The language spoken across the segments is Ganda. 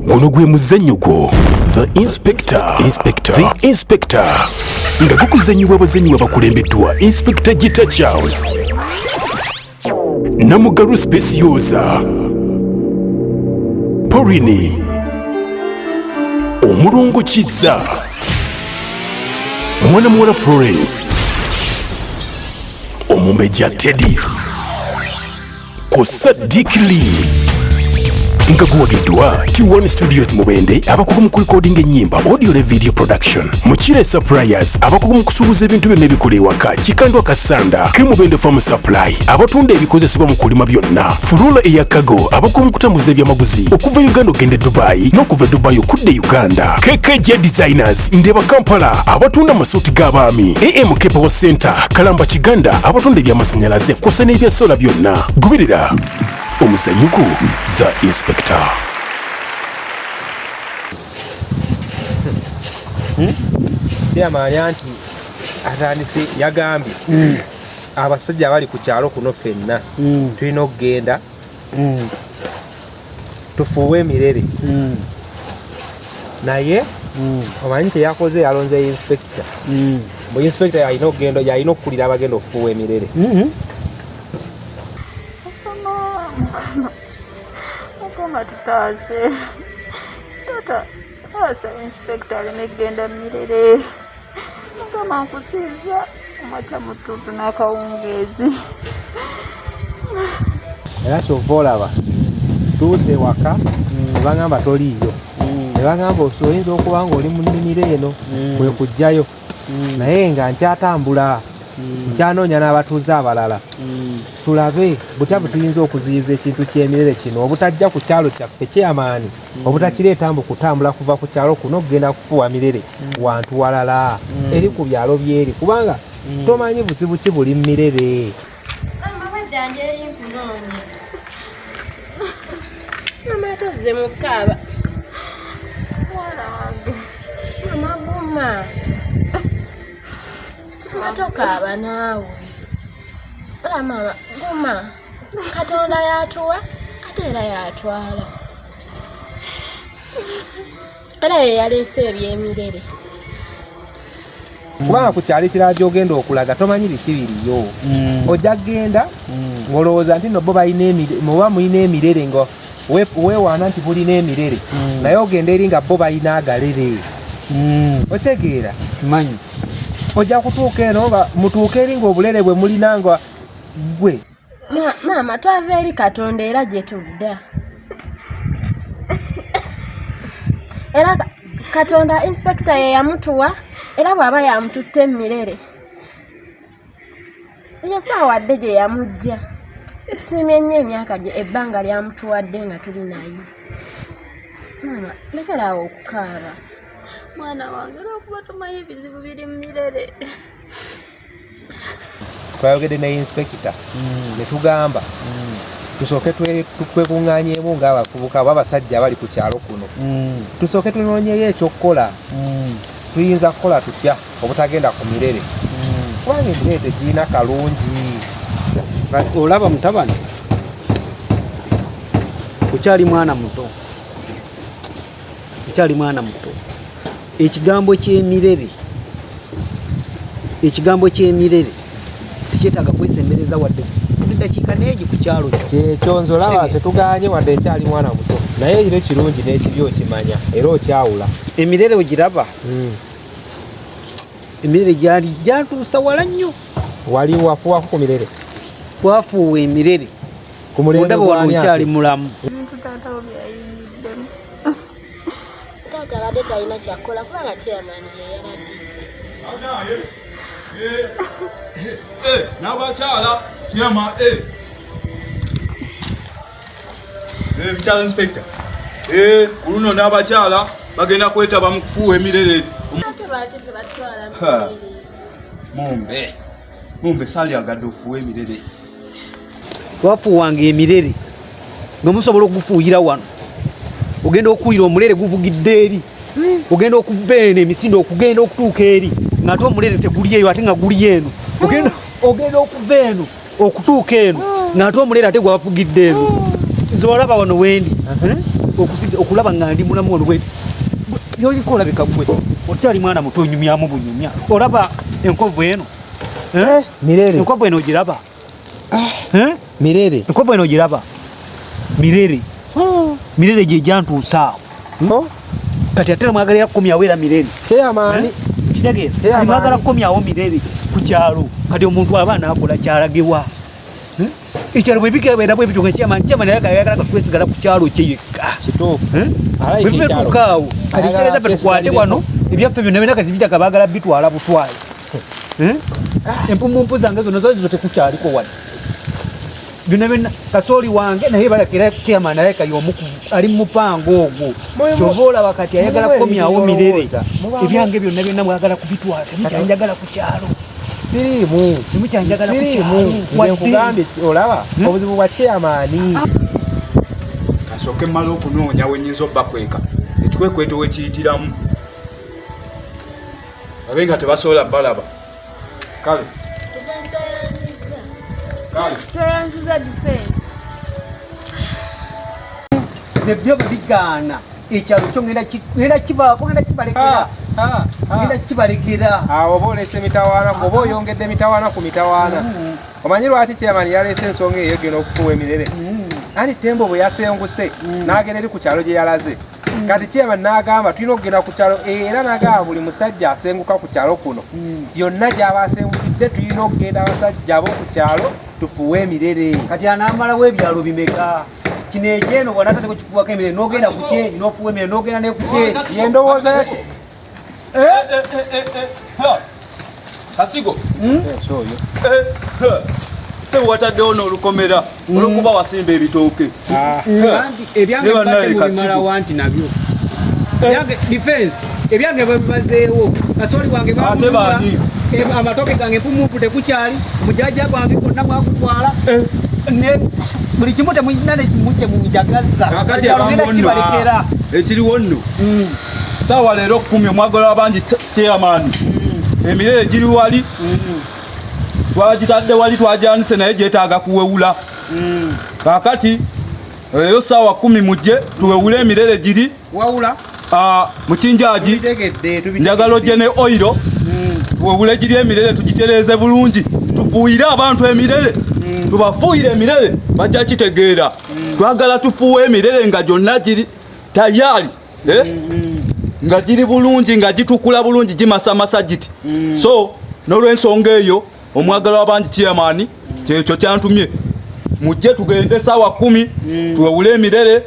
Guno gwe muzannyo gwo The Inspector, Inspector, The Inspector, nga gukuzannyibwa abazannyi abakulembeddwa Inspector Gita Charles, Namugalu Specioza, Porini, Omulongo Kizza, Mwana Muwala Florence, Omumbejja Teddy, kw'ossa Dick Lee, nga guwagiddwa T1 Studios Mubende, abakugu mu kulikodinga ennyimba, audio ne video production, Mukire Suppliers, abakugu mu kusuubuza ebintu byonna ebikola ewaka, Kikandwa Kasanda ke Mubende Farm Supply, abatunda ebikozesebwa mu kulima byonna, Furula eya Cargo, abakugu mu kutambuza ebyamaguzi okuva Uganda ogenda e Dubai n'okuva e Dubai okudda e Uganda, KKJ Designers Ndeba Kampala, abatunda amasuuti g'abaami, AMK Power Center Kalamba Kiganda, abatunda ebyamasannyalaze kw'ossa n'ebya solar byonna. Goberera omuzannyo gwo The Inspector. Chairman anti atandise yagambye abasajja abali ku kyalo kuno ffenna tulina okugenda tufuuwe emirere, naye omanyi kyeyakoze, yalonze inspector. Bu inspector yalina okugenda, yalina okukulira abagenda okufuuwa emirere. Mukama, Mukama, Mukama tutaase. Taata, taasa inspector aleme kugenda mirere. Mukama, nkusiiza amakya mu ttuntu n'akawungeezi. Era kyova olaba tuuse ewaka ne bagamba toliiyo, ne bagamba oyinza okuba nga oli mu nnimiro eno, kwe kujjayo, naye nga nkyatambula, nkyanoonya n'abatuuze abalala, tulabe butya bwe tuyinza okuziyiza ekintu ky'emirere kino obutajja ku kyalo kyaffe. Kyeyamaani obutakireeta mbu kutambula kuva ku kyalo kuno okugenda kufuuwa mirere wantu walala eri ku byalo byeri, kubanga tomanyi buzibu ki buli mirere. Mama, bwedda eri nkunoonya. Mama, tozze mu kkaaba. Mwana wange. Mama, guma. Mama, tokaaba naawe. Ola mama, guma. Katonda yatuwa ate era yatwala. Era ye yaleese ebyemirere. Kubanga ku kyalo ekirala gy'ogenda okulaga tomanyi biki biriyo. Ojja kgenda ng'olowooza nti no bo balina oba mulina emirere, nga weewaana nti bulina emirere, naye ogenda eri nga bo balina agalere. Otegeera? Manyi. Ojja kutuuka eno nga mutuuke eri ng'obulere bwe mulina nga gwe. Maama, twava eri Katonda era gye tudda. Era Katonda inspector ye yamutuwa, era bw'aba yamututte emirere ye saawadde gye yamujja. Tusiimye nnyo emyaka gye, ebbanga lyamutuwadde nga tuli naye. Maama, lekera awo okukaaba. Mwana wange, olwokuba tomanyi ebizibu biri mu mirere. Twayogedde ne inspector ne tugamba tusooke twekuŋŋaanyeemu ng'abavubuka oba abasajja abali ku kyalo kuno, tusooke tunoonyeyo ekyokukola. Tuyinza kukola tutya obutagenda ku mirere, kubanga emirere tegirina kalungi? Olaba mutabani, okyali mwana muto, okyali mwana muto. Ekigambo ky'emirere, ekigambo ky'emirere tekyetaaga kwesembereza wadde eddakiika neegi ku kyalo kyo. Kyekyo nze olaba. Kitegeera. Tetuganye wadde ekyali mwana muto, naye era ekirungi n'ekibi okimanya era okyawula. Emirere ogiraba, emirere gyali gyatuusa wala nnyo. Wali wafuwako ku mirere? Twafuuwa emirere. Ku mulembe Ondaba wano gw'ani okyali ate? mulamu. Ebintu taata wo byayingiddemu. Taata abadde talina kyakukola kubanga chairman ye yalagidde. N'abakyala chairman, mukyala inspector, ku luno n'abakyala bagenda kwetaba mu kufuuwa emirere. Ate lwaki ffe batwala Ha. mirere? Mumbe mumbe saalyagadde ofuuwa emirere. Twafuuwanga emirere nga musobola okugufuuyira wano, ogenda okuwulira omulere guvugidde eri, ogenda okuva eno emisinde okugenda okutuuka eri ng'ate omulere teguli eyo, ate nga guli eno. Ogenda okuva eno okutuuka eno ng'ate omulere ate gwavugidde eno. Nze olaba wano wendi okulaba nga ndi mulamu wano wendi byoliko olabika gwe okyali mwana muto onyumyamu bunyumya olaba enkovu eno. Eh, mirere. Enkovu eno ogiraba? Ah, mirere. Enkovu eno ogiraba? Mirere. Mirere gye gyantuusa awo. Oh. Kati ate mwagala era kukomyawo era mirere. Chairman. Kitegeeza mwagala kukomyawo mirere ku kyalo. Kati omuntu aba anaakola kyalagewa? Ekyalo bwe bibeera bwe bityo nga chairman, chairman ayagala kwesigala ku kyalo kye yekka. Kituufu. Bwe bituuka awo kati kitegeeza ffe tukwate wano ebyaffe byonna byonna kati bitaka baagala bitwala butwazi. Empumumpu zange zonna zo tekukyaliko wano. Byonna byonna kasooli wange naye balakira chairman alabika y'omu ali mu mupango ogwo. Kyova olaba kati ayagala kukomyawo mirere. Ebyange byonna byonna mwagala kubitwala, temukyanjagala ku kyalo. Siriimu. Temukyanjagala ku Siriimu. kyalo. Nze nkugambye olaba obuzibu bwa chairman. Kasooke mmala okunoonya we nnyinza obbakweka ekikwekweto we kiyitiramu babe nga tebasobola balaba. Kale. Defense toyanzizza. Kale. Toyanzizza defense. Nze byo bwe bigaana ekyalo kyo ngenda kibaako, ngenda kibalekera. Ngenda kibalekera. Awo oba oleese mitawaana, oba oyongedde mitawaana ku mitawaana. Omanyi lwaki chairman yaleese ensonga eyo egenda okufuuwa emirere? Anti Tembo bwe yasenguse n'agenda eri ku kyalo gye yalaze. Kati chairman n'agamba tulina okugenda ku kyalo, era n'agamba buli musajja asenguka ku kyalo kuno. Yonna gy'aba asengukidde tulina okugenda abasajja ab'oku kyalo tufuuwe emirere. Kati anaamalawo ebyalo bimeka? Kino ekyeno bw'anaatandika okukifuuwako emirere n'ogenda ku kyeni n'ofuuwa emirere n'ogenda ne ku kyeni. Ye ndowooza ya Kasigo. Sebo wataddewo n'olukomera olw'okuba wasimba ebitooke. Ebyange Ne bannaye bibadde Kasigo. mubimalawo anti nabyo. Ebyange defense, ebyange babimazeewo. Kasooli wange Ate bamulula. baani? Amatooke gange mpumumpu tekukyali, omujajja gwange gwonna mwagutwala. Ne buli kimu temulina ne kimu kye munjagaza. Kaakati Ekyalo ngenda ebimu nno. kibalekera. Ekiriwo nno. Saawa leero 10 omwagala abangi chairman. Emirere giri wali. Twagitadde wali twagyanise naye gyetaaga kuwewula. Kaakati leero saawa 10 mujje tuwewule emirere giri. Wawula. Mukinjaagi. Tubitegedde, tubitegedde. Njagala ojje ne oiro. Tuwewule giri emirere tugitereeze bulungi. Tufuuyire abantu emirere. Tubafuuyire emirere bajja kitegeera. Twagala tufuuwe emirere nga gyonna giri tayari. Nga giri bulungi, nga gitukula bulungi, gimasamasa giti. So n'olw'ensonga eyo omwagala w'abangi chairman kyekyo kyantumye. Mujje tugende saawa 10 tuwewule emirere.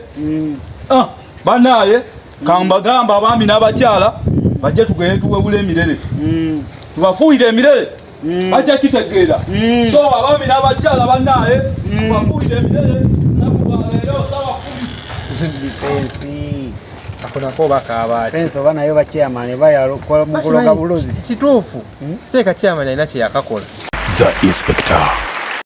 Bannaaye kambagamba abaami n'abakyala bajje tugende tuwewule emirere. Tubafuuyire emirere. Bajja kitegeera. So abaami n'abakyala bannaaye tubafuuyire emirere. Naku lwa leero saawa 10. Defense. Ako nako bakaaba ki? Defense oba nayo ba chairman bayalokola mu kuloga bulozi. Kituufu. Teeka chairman alina kye yakakola. The Inspector.